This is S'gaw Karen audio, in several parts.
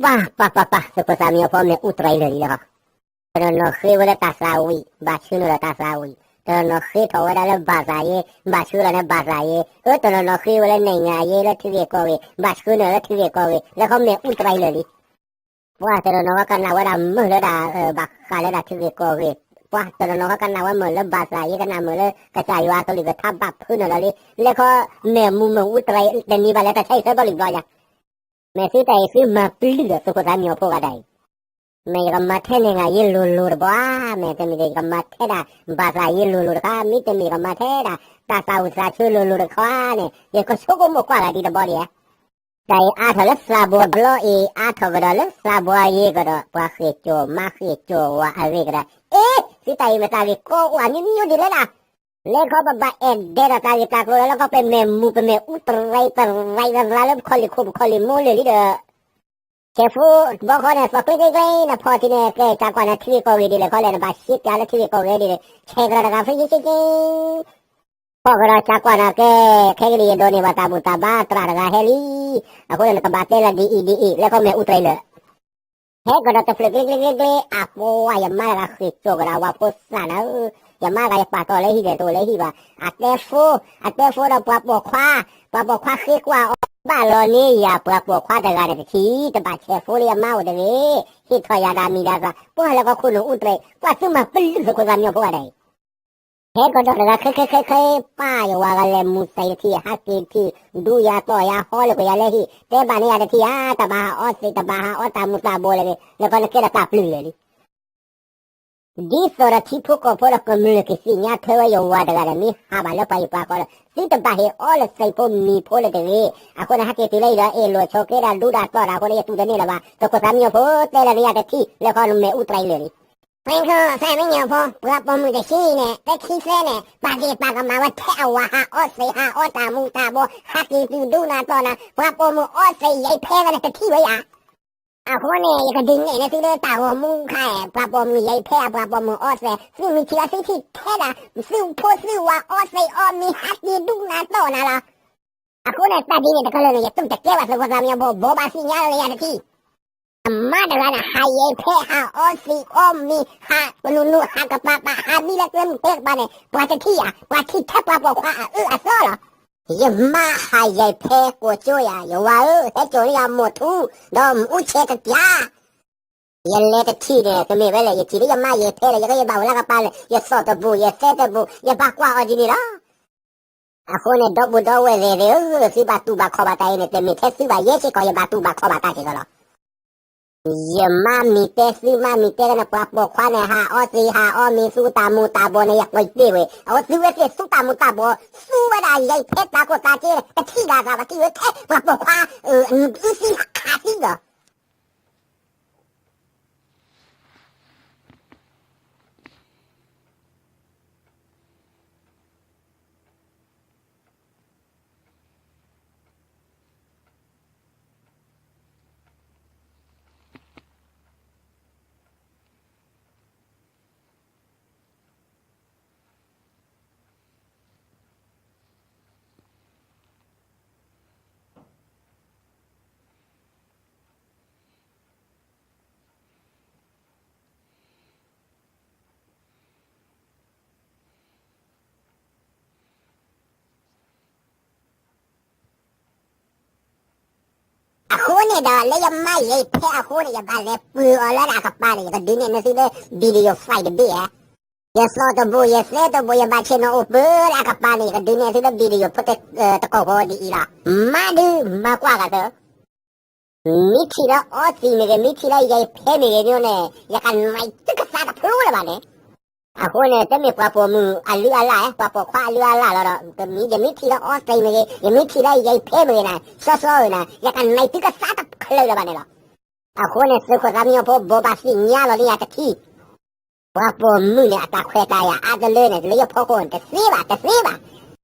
ပၢ်ပၢ်ပၢ်ပၢ် သုးခိၣ်သးမံညီဖိ မ့ၣ်အူတရံးလၢာ်လံလီၤ. တနီၤနီၤဃ့ဝဲလၢတၢ်သးဝံၣ် ဘၣ်ဆှၢနုာ်လီၤတၢ်သးဝံၣ်, တနီၤနီၤဃ့ထီၣ်ဝဲဒၣ်လၢဘၣ်သးယ့, ဘၣ်ဆှၢလီၤန့ၢ်ဘၣ်သးယ့, အၢ တနီၤနီၤဃ့ဝဲလၢ နိုင်ငံရေး လၢထံဂ့ၢ်ကီၢ်ဂ့ၢ်, ဘၣ်ဆှၢနုာ်လၢထံဂ့ၢ်ကီၢ်ဂ့ၢ်, လၢခီမ့ၣ်အူတရံးလၢာ်လံ. ပှၤတနီၤနီၤကနၣ်ဝဲဒၣ်မုာ်လၢဒၣ် ဘၣ်ဃးလၢဒၣ်ထံဂ့ၢ်ကီၢ်ဂ့ၢ်, ပှၤတနီၤနီၤကနၣ်ဝဲမုာ်လၢဘၣ်သးယ့, ကနၣ်မုာ်လၢကစၢ်ယွၤကလုၢ်ကထါဘၣ်ဖုးနုာ်လီၤလံ, လၢခီမ့ၣ်မူမ့ၣ်အူတရံးတနံၤဘၣ်လဲၤတၢ်ဆါဟံၣ်သၢဘီလံဘျီယၤ မ့ၢ်သုတၢ်အံၤသုမၤပျုၢ်ဒီးသုးခိၣ်သးမံညီဖိဂၤဒၣ်အံၤ, မ့ၢ်ယကမၤထဲ နိုင်ငံရေး လိၤလိၤတဘျီဧါ, မ့ၢ်တမ့ၢ်ယကမၤထဲဒၣ် ဘၣ်သးယ့ လိၤလိၤတခါ, မ့တမ့ၢ်ယကမၤထဲဒၣ် တၢ်သးဝံၣ်သးဆၢလိၤလိၤတခါန့ၣ် ယကဆိကမိၣ်ကွၢ်ဂၤဒံးတဘျီဒံးဧါ. တၢ်အံၤအါထီၣ်လၢသးဘိဘျီအံၤ အါထီၣ်ကဒီးလၢသးဘိယ့ကဒီး ပှၤဃ့ၢ်ကၠီၣ်မါဃ့ၢ်ကၠီၣ်ဝၤအဂ့ၢ်ကဒီး, အ့ သုတၢ်အံၤမ့ၢ်တၢ်ဂ့ၢ်ကီအိၣ်အမျိုးမျိုးဒ်လဲၣ်လၢ လၢခီပဘၣ်အဲၣ်ဒဲးဒီးတၢ်ဂ့ၢ်တၢ်ကျိၤလၢ လၢခီပမ့ၢ်မူပမ့ၢ်အူတရံးတရံးလၢပခီၣ်လ့ၢ်ခိၣ်ပခီၣ်လ့ၢ်မိၢ်လၢာ်လံဒီး, ဆဲးဖိဘီခီန့ၣ် သီၣ်ကျ့ကျ့ကျ့န့ၣ် ဖီၣ်ထံန့ၣ် ကဲကၢ်ကွၢ်န့ၣ် ထံဂ့ၢ်ကီၢ်ဂ့ၢ်ဒ်လဲၣ်ခီလဲၣ် နဘၣ်ရှဲပၠးလၢထံဂ့ၢ်ကီၢ်ဂ့ၢ်ဒ်လဲၣ် ဆဲးကဒီးတဂၤဖဲယ့ၡ့ၡ့ ဖီၣ်ကဒီးကၢ်ကွၢ်န့ၣ်ကဲ ခဲကနံၣ်အံၤဒိးန့ၢ်ဘၣ်တၢ်ဘူၣ်တၢ်ဘါ သရၣ်တဂၤဟဲလံ, အဃိန့ၣ် နကဘၣ်တဲလၢဒ်အံၤဒ်အံၤ လၢခီမ့ၢ်အူတရံးလၢာ် ဟဲကဒီးတဖျၢၣ်ကျ့ကျ့ကျ့ကျ့ အပှၤယမါတဂၤဃ့ၢ်ကၠီၣ်ကဒီး ဝၤဖိသၣ်နၤဧၢ, ယမါတဂၤယပာ်တီၢ်လၢဟံၣ်ဒီးတအိၣ်လၢဟံၣ်ဘၣ်, အတဲဖိ, အတဲဖိဒီးပှၤပိာ်ခွါ, ပှၤပိာ်ခွါဃ့ကွၢ်အီၤ ဘၣ်လီၤန့ၢ်ယၤပှၤပိာ်ခွါတဂၤန့ၣ်တထံၣ်, တဘၣ်ဆဲးဖိလၢယမါအိၣ်တဂ့ၤ, ဟ့ၣ်ထီၣ်ယၤဒၣ်မံၤဒၣ်သၣ်, ပှၤလၢကီၢ်ခိၣ်နူာ်အူတရံး ပှၤသုမၤပလုၢ်သုးခိၣ်သးမံညီဖိဂၤဒၣ်အံၤ ဟဲကဒီးတဂၤခဲခဲခဲခဲ, ပၢ်ယဝၤဂၤလဲၤမူသံးတထံၣ် ဟးက့ၤတထံၣ်, ဒူယၤတီၢ်ယၤဟီလၢကွံာ်ယၤလၢဟံၣ်, တဲဘၣ်န့ၢ်ယၤတထံၣ်ဧါ, တဘၣ်ဟးအီသံး တဘၣ်ဟးအီတၢ်မူၤတၢ်ဘှီးလၢၤဂ့ၤ, လၢခီနကဲဒီးတၢ်ပျုၢ်လၢာ်လံ. ဒ်သိးဒီးထံဖိကီၢ်ဖိဒီးကမျၢၢ်ကသ့ၣ်ညါထွဲဝဲယဝၤတဂၤဒီး မ့ၢ်ဟးဘၣ်လၢပှၤဟံၣ်ပှၤဃီဒီး သုတဘၣ်ဟ့ၣ်အီလၢသံးဖိမံၤဖိလၢၤတဂ့ၤ, အဃိန့ၣ် ဟဲက့ၤတုၤလၢအံၤဒီး အဲၣ်လိာ်ဆိးက့ဒီးဒူဒၣ်တီၢ်ဒၣ်အဃိန့ၣ် ယတူၢ်တန့ၢ်လၢၤဘၣ်, သုးခိၣ်သးမံညီဖိတဲလၢန့ၣ်ယၤတထံၣ် လၢခီနမ့ၢ်အူတရံးလၢာ်လံ. သုးခိၣ်သးမံညီဖိ ပှၤပိာ်မုၣ်တဆံန့ၣ် တဆံသၢန့ၣ် ပာ်ဂ့ၢ်ပာ်ကမၣ်ဝဲထဲအဝၤဟးအီသံး ဟးအီတၢ်မူၤတၢ်ဘှီး ဟးက့ၤတုၤဒူနၤတီၢ်နၤ ပှၤပိာ်မုၣ်အီသံးယံာ်ဖဲဝဲန့ၣ်တထံၣ်ဝဲယၤ, အဃိန့ၣ် ယကဒုးနဲၣ်န့ၢ်သုလၢတၢ်ဂီၤမူခါအံၤ ပှၤပိာ်မုၣ်ယံာ်ဖဲအ ပှၤပိာ်မုၣ်အီသံး သုမ့ၢ်ထံၣ်အီၤသုထံၣ်ထဲဒၣ် သုဖိသုဝၤအီသံးအီမံၤ ဟးက့ၤဒူနၤတီၢ်နၤလီၤ. အဃိန့ၣ် တၢ်ဒ်န့ၣ်တကလုာ်န့ၣ် ယတူၢ်တကဲဘၣ် သုးခိၣ်သးမံညီဖိ ဘိးဘၣ်သ့ၣ်ညါလၢယၤတထံၣ် အမါတဂၤန့ၣ် ဟးယံာ်ဖဲ ဟးအီသံးအီမံၤ ဟးပနူနူ ဟးကပၤပၤ ဟးမံလၢကျဲမုၢ်ကျဲကပၤန့ၣ် ပှၤတထံၣ်ဧါ, ပှၤထံၣ်ထဲပှၤပိာ်ခွါအအၢအသီလီၤ. ယမါဟးယံာ်ဖဲကိးကၠိယၤ, ယဝၤဧၢ, ဟဲစိာ်န့ၢ်ယၤမိၢ်ထူ ဒီးမ့ၣ်အူဆဲးတပျၢ် ယလဲၤတထံၣ်န့ၣ် တမ့ၢ်ဝဲလဲၣ်, ယထံၣ်လၢယမါယံာ်ဖဲဒီး ယကယဘၣ်အိၣ်လၢကပၤန့ၣ် ယသီၣ်တဘူၣ် ယသဲတဘူၣ် ယဘၣ်ကွၢ်အီၤဒ်န့ၣ်လီၤ. အဃိန့ၣ် ဒီပုၢ်ဒီဝဲၢ်သ့ၣ်ဧၢ, သုဘၣ်တူၢ်ဘၣ်ခီၣ်ဘၣ်တၢ်အံၤန့ၣ် တမ့ၢ်ထဲသုဘၣ်ယဲစ့ၢ်ကီး ယဘၣ်တူၢ်ဘၣ်ခီၣ်ဘၣ်တၢ်စ့ၢ်ကီးလီၤ. ယမါမံၤတဲ သုမါမံၤတဲကန့ၣ် ပှၤပိာ်ခွါန့ၣ် ဟးအီသံး ဟးအီမံၤ သူတၢ်မူၤတၢ်ဘှီးန့ၣ် ယကွၢ်တ့ၢ်ဝဲ, အဝဲသုဝဲသ့ၣ်သူတၢ်မူၤတၢ်ဘှီး သူဝဲဒၣ်ယံာ်ဖဲတၢ်ကိၢ်တၢ်ဂီၤ တထံၣ်ဒၣ်သးဘၣ် ထံၣ်ဝဲထဲပှၤပိာ်ခွါ အုးသံးခးသံးလီၤ. အဃိန့ၣ်ဒီး လၢယမါယံာ်ဖဲအဃိန့ၣ် ယဘၣ်လဲၤပှ့ၤအီၤလၢအကပၤန့ၣ် ယကဒုးနဲၣ်န့ၢ်သုလၢ video file တဘ့ၣ်ဧါ. ယသီၣ်တဘူၣ် ယသဲတဘူၣ် ယဘၣ်ဆဲးနီၤအိၣ်ပၢလၢအကပၤန့ၣ် ယကဒုးနဲၣ်သုလၢ video ဖိ တကိးဖိဒ်အံၤလီၤ. မါဒုးမၤကွၢ်ဂၤသၢ မ့ၢ်ထံၣ်လၢအီသံးမ့ၢ်ဂ့ၤ မ့ၢ်ထံၣ်လၢယံာ်ဖဲမ့ၢ်ဂ့ၤန့ၣ် ယကနဲၣ်သုကသါတဖျိလၢၤဘၣ်န့ၣ်. အဃိန့ၣ် တမ့ၢ်ပှၤပိာ်မုၣ်အလုၢ်အလၢ်ဧါ, ပှၤပိာ်ခွါအလုၢ်အလၢ်လီၤဒီး ယမ့ၢ်ထံၣ်လၢအီသံးမ့ၢ်ဂ့ၤ ယမ့ၢ်ထံၣ်လၢယံာ်ဖဲမ့ၢ်ဂ့ၤန့ၣ် စီစီဧၢန့ၣ် ယကနဲၣ်သုကသါတဖျိလၢၤဘၣ်န့ၣ်လီၤ. အဃိန့ၣ် သုးခိၣ်သးမံညီဖိ ဘိးဘၣ်သ့ၣ်ညါလီၤလၢယၤတထံၣ် ပှၤပိာ်မုၣ်န့ၣ် အတၢ်ခွဲးတၢ်ယာ်အါတလၢန့ၣ် လၢယဖီခိၣ်န့ၣ် တသ့ဘၣ် တသ့ဘၣ်.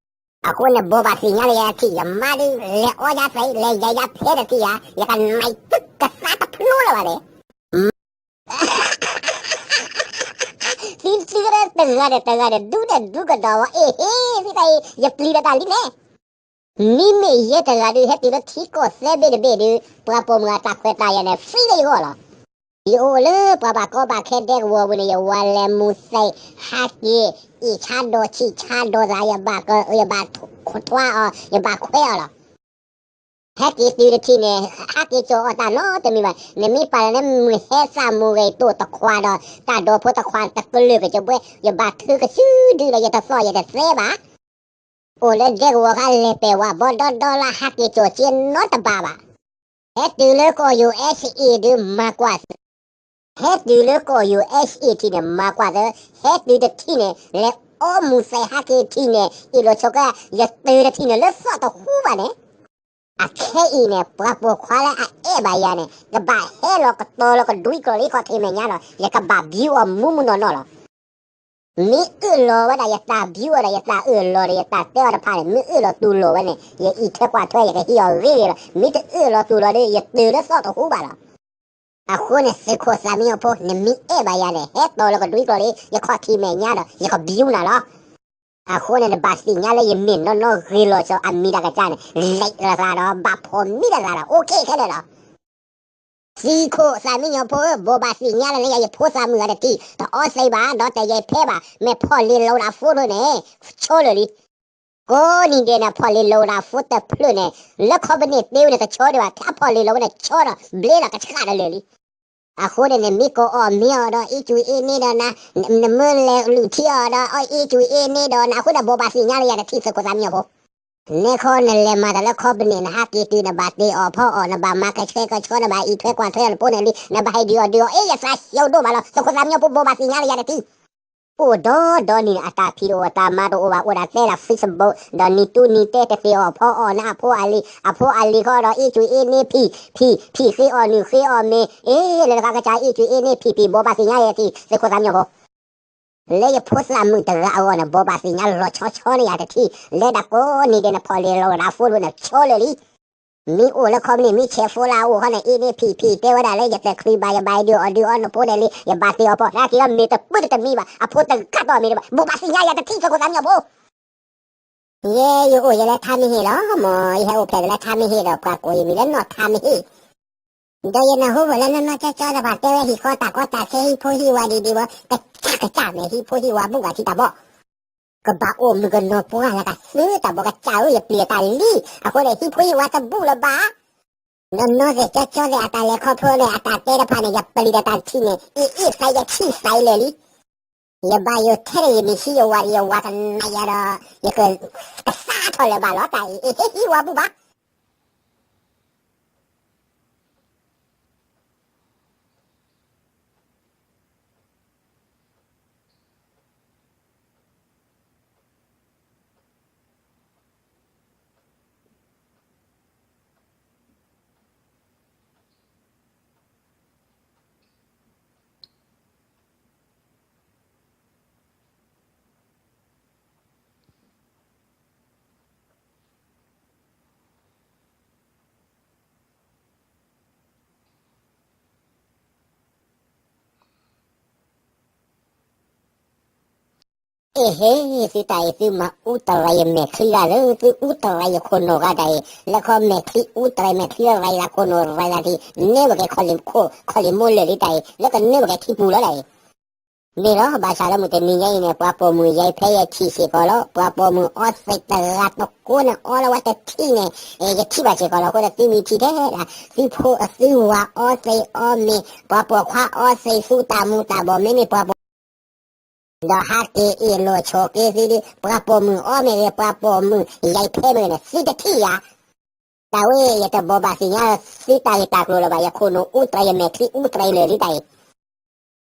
အဃိန့ၣ် ဘိးဘၣ်သ့ၣ်ညါလၢယၤတထံၣ် ယမါဒုး လဲၤအီယၤသံး လဲၤယံာ်ယၤဖဲတထံၣ်ဧါ, ယကနဲၣ်သုကသါတဖျိလၢၤဘၣ်န့ၣ်. သုသုတဂၤဒီးတဂၤဒီး ဒူဒီးဒူကဒီးဝဲ အ့ၣ်ဟ့ၣ် သုတၢ်အံၤ ယပျံၤဒီးတၢ်လံလဲၣ်. မ့မ့ၢ်ယဲတဂၤဒုး ဟဲတုၤလၢထံကီၢ်သၢဘ့ၣ်တဘ့ၣ်ဒုး ပှၤပိာ်မုၣ်အတၢ်ခွဲးတၢ်ယာ်န့ၣ် free လၢယဂီၢ်လီၤ. ယအိၣ်လၢပှၤဘၣ်ကီဘၣ်ခဲဒဲကဝီၤပူၤန့ၣ် ယဝၤလဲၤမူၤသဲး ဟးက့ၤ အ့ၣ်ဆါဒိးဆံးဆါဒိးသး ယဘၣ်က ယဘၣ်ထွါအီၤ ယဘၣ်ခွဲးအီၤလီၤ. ဟဲက့ၤတုၤတထံၣ်န့ၣ် ဟးက့ၤကၠီၤအီၣ်တၢ်နီတမံၤဘၣ်. နမ့ၢ်ပာ်လၢနမုၢ်ဟဲသးမုၢ်ဂဲၤတိၢ်တခွးဒီး တၢ်ဒိးဖိတခွးတကလုာ်ကစၢၢ်ဘှဲ ယဘၣ်ထုကစုဒုလီၤ ယတသီၣ်ယတသဲဘၣ်. အိၣ်လၢဒဲကဝီၤခါလဲၤပဲာ်ဝးဘီဒီဒီလၢဟးက့ၤကၠီၤက့နီတဘ့ၣ်ဘၣ်. ဟဲတုၤလၢကီၢ် USA ဒုးမၤကွၢ်သၢ ဟဲတုၤလၢကီၢ် USA ထံးန့ၣ် မၤကွၢ်သၢ, ဟဲတုၤတထံၣ်န့ၣ် လဲၤအီမူၤသဲးဟးက့ၤထံးန့ၣ် အ့ၣ်လိာ်ဆိးက့ ယတုၤတထံၣ်န့ၣ် လၢသီၣ်တဟူဘၣ်န့ၣ်. အခဲအံၤန့ၣ် ပှၤပိာ်ခွါလၢအအဲၣ်ဘၣ်ယၤန့ၣ် ကဘၣ်ဟဲလီၤကတီၤလီၤကဒွံကျီၢ်လၢခီၣ်ထံးမဲာ်ညါဒီး ယကဘၣ်ဘျုးအီၤမူမူနီၢ်နီၢ်လီၤ. မ့ၢ်အၢၣ်လီၤဝဲဒၣ်ယတၢ်ဘျုးအီၤဒီး ယတၢ်အၢၣ်လီၤဒီး ယတၢ်တဲအီၤတဖၣ်န့ၣ် မ့ၢ်အၢၣ်လီၤတူၢ်လိာ်ဝဲန့ၣ် ယအံးထွဲကွၢ်ထွဲ ယကဟံးအီၤဂ့ၤဂ့ၤလီၤ. မ့ၢ်တအၢၣ်လီၤတူၢ်လိာ်ဒီး ယတုၤလၢသီၣ်တဟူဘၣ်လီၤ. အဃိန့ၣ် သုးခိၣ်သးမံညီၤဖိ နမ့ၢ်အဲၣ်ဘၣ်ယၤန့ၣ် ဟဲတီၤလီၤကဒွံကျီၢ်လၢ ယခီၣ်ထံးမဲာ်ညါဒီး ယကဘျုးနၤလီၤ. အဃိန့ၣ် နဘၣ်သ့ၣ်ညါလၢယမ့ၢ်နီၢ်နီၢ်ဂ့ၤလီၤဆီ အမံၤတၢ်ကစၢ်န့ၣ် လဲၤလီၤသးဒီး ဘၣ်ဖီၣ်မံလီၤသးဒီး OK ခဲလၢာ်လီၤ. သုးခိၣ်သးမံညီၤဖိဧၢ, ဘိးဘၣ်သ့ၣ်ညါလၢနယၤ ယဖိသၣ်မုၣ်ဂၤတထံၣ် တအီသံးဘၣ် ဒီးတယဲၢ်ဖဲဘၣ်, မ့ၢ်ဖီၣ်လ့ၤလီၤဝဲဒၣ် photo န့ၣ် ဆီလၢာ်လံ. ကိးနံၤဒဲးန့ၣ် ဖီၣ်လ့ၤလီၤဝဲဒၣ် phone တဖျၢၣ်န့ၣ် လၢ company တ့ဝဲန့ၣ် တဆီဒံးဘၣ်, ထဲဖီၣ်လ့ၤလီၤဝဲန့ၣ် ဆီဒီး ဘျ့ဒီးကဆှၣ်ဒီးလၢာ်လံ. အဃိန့ၣ်န့ၣ် မ့ၢ်ကအီၣ်မ့ၤအီၤဒီး အ့ၣ်ကူအ့ၣ်န့ၢ်ဒီးနၤ, နမ့ၢ်လဲၤလူၤထံအီၤဒီး အ့ၣ်ကူအ့ၣ်န့ၢ်ဒီးနၤ အဃိန့ၣ် ဘိးဘၣ်သ့ၣ်ညါလၢယၤတထံၣ် သုးခိၣ်သးမံညီၤဖိ နဲခီနလဲၤမၤတၢ်လၢ company နဟးက့ၤတုၤ နဘၣ်တ့အီၣ်ဖီအီၣ် နဘၣ်မၤကဆှဲကဆှီ နဘၣ်အံးထွဲကွၢ်ထွဲအီၤတဖိန့ၣ်လံ, နဘၣ်ဟဲဒုးအီၣ်ဒုးအီအ့ၣ် ယသးဆၢဒိၣ်မးလီၤ သုးခိၣ်သးမံညီၤဖိ ဘိးဘၣ်သ့ၣ်ညါလၢယၤတထံၣ်. အိၣ်ဒီးဒီနံၤန့ၣ် အတၢ်ဖံးတအိၣ် တၢ်မၤတအိၣ်ဘၣ် အိၣ်ဒၣ်တဲဒၣ် Facebook ဒီးနံၤတူနံၤတဲ တသ့အီၣ်ဖီအီၣ်နၤအဖိအလံၤ, အဖိအလံၤဃီဒီး အ့ၣ်ကူအ့ၣ်န့ၢ်ဖံး, ဖံး, ဖံးဃ့အီၣ်နုၢ်ဃ့အီၣ်မ့ၤ, အ့ၣ် လၢနကကစၢ် အ့ၣ်ကူအ့ၣ်န့ၢ်ဖံးဖံး ဘိးဘၣ်သ့ၣ်ညါလၢယၤတထံၣ် သုးခိၣ်သးမံညီၤဖိ လၢယဖိသၣ်မုၣ်တဂၤအဂီၢ်န့ၣ် ဘိးဘၣ်သ့ၣ်ညါလီၤဆီဆီလၢယၤတထံၣ်, လၢဒၣ်ကိးနံၤဒဲးန့ၣ် ဖီၣ်လ့ၤလီၤဝဲဒၣ် phone န့ၣ် ဆီလၢာ်လံ. မ့ၢ်အိၣ်လၢ company မ့ၢ်ဆဲး phone လၢအအိၣ်ဃီန့ၣ် အ့ၣ်န့ၢ်ဖံးဖံး တဲဝဲဒၣ်လၢ ယတချုးဘၣ် ယဘၣ်ဒုးအီၣ်ဒုးအီနဖိန့ၣ်လံ, ယဘၣ်တ့အီၣ်ဖီ တၢ်က့ၤဒီးမ့ၢ်တပၢၢ်တမံၤဘၣ်, အဖိတဂၤတအိၣ်မ့ၢ်တဘၣ်, ဘိးဘၣ်သ့ၣ်ညါယၤတထံၣ် သုးခိၣ်သးမံညီၤဖိ ယဲယအိၣ်ယဲလၢထါမ့ၢ်ဟ့ၣ်လီၤ, မ်ယဟဲအိၣ်ဖျဲၣ်လၢထါမ့ၢ်ဟ့ၣ်ဒီး ပှၤကိးယမံၤလၢနီၢ်ထါမ့ၢ်ဟ့ၣ်, ဒီးယနၢ်ဟူဝဲလၢနီၢ်နီၢ်ကၠီကၠီတဖၣ်တဲဝဲ ဟံၣ်ဃီတၢ်ကီတၢ်ခဲ ဟံၣ်ဖိဟံၣ်ဝၤဒ်ဒ်ဝဲ ကစၢ်ကစၢ်န့ၣ် ဟံၣ်ဖိဟံၣ်ဝၤဘူၣ်ဘၣ်ထံတၢ်ဘီ, ကဘၣ်အိၣ်မုၣ်ကနီၤပှၢ်လၢကသုတၢ်ဘီ ကစၢ်ဧၢ ယပျံၤတၢ်လံ, အဃိန့ၣ် ဟံၣ်ဖိဟံၣ်ဝၤတဘူၣ်လၢၤဘၣ်. နီၢ်နီၢ်သဲးကၠီကၠီသဲး အတၢ်လဲၤခီဖျိန့ၣ် အတၢ်တဲတဖၣ်န့ၣ် ယပျံၤဒီးတၢ်ထံၣ်န့ၣ် အ့ၣ်အ့ၣ်သး ယထံၣ်သးလၢာ်လံ. ယဘၣ်ယိၣ်ထဲဒီးယမ့ၢ်ဟံးယဝၤဒီး ယဝၤတနာ်ယၤဒီး ယက ကသးထီၣ်လၢၤဘၣ်လီၤ တၢ်အံၤ အ့ၣ်ဟံၣ်ဝၤဘူၣ်ဘၣ်.အ့ၣ်ဟ့ၣ် သုတၢ်အံၤ သုမၤအူတရံးယမဲာ်ချံဂၤလၢ သုအူတရံးယခိၣ်နူာ်ဂၤတၢ်အံၤ လၢခီမဲာ်ချံအူတရံး မဲာ်ချံရံးယၤခိၣ်နူာ်ရံးယၤထံး နဲၣ်ဝဲက့ၤခီၣ်လ့ၣ်ခိၣ် ခီၣ်လ့ၣ်မိၢ်လၢာ်လံတၢ်အံၤ လၢကနဲၣ်ဝဲက့ၤထံပူၤလီၤတၢ်အံၤ မ့ၢ်လီၤ ဘၣ်ဆၣ်လၢမုၢ်တနံၤညါအံၤန့ၣ် ပှၤပိာ်မုၣ်ယဲဖဲယထံၣ်စ့ၢ်ကီးလီၤ ပှၤပိာ်မုၣ်အီသံးတဂၤတကိးန့ၣ် အီလၢဝဲတထံၣ်န့ၣ် ယထံၣ်ဘၣ်စ့ၢ်ကီးလီၤ အဃိန့ၣ် သုမ့ၢ်ထံၣ်ထဲဒၣ် သုဖိသုဝၤအီသံးအီမ့ၤ ပှၤပိာ်ခွါအီသံး သူတၢ်မူၤတၢ်ဘှီး မ့မ့ၢ်ပှၤပိာ် ဒီးဟးက့ၤအ့ၣ်လိာ်ဆိးက့သုဒ် ပှၤပိာ်မုၣ်အီမ့ၢ်ဂ့ၤ ပှၤပိာ်မုၣ်ယဲဖဲမ့ၢ်ဂ့ၤန့ၣ် သုတထံၣ်ယၤ တၢ်ဝဲ ယတဘိးဘၣ်သ့ၣ်ညါသုတၢ်ဂ့ၢ်တၢ်ကျိၤလၢၤဘၣ် ယခိၣ်နူာ်အူတရံး ယမဲာ်ချံအူတရံးလၢာ်လံတၢ်အံၤ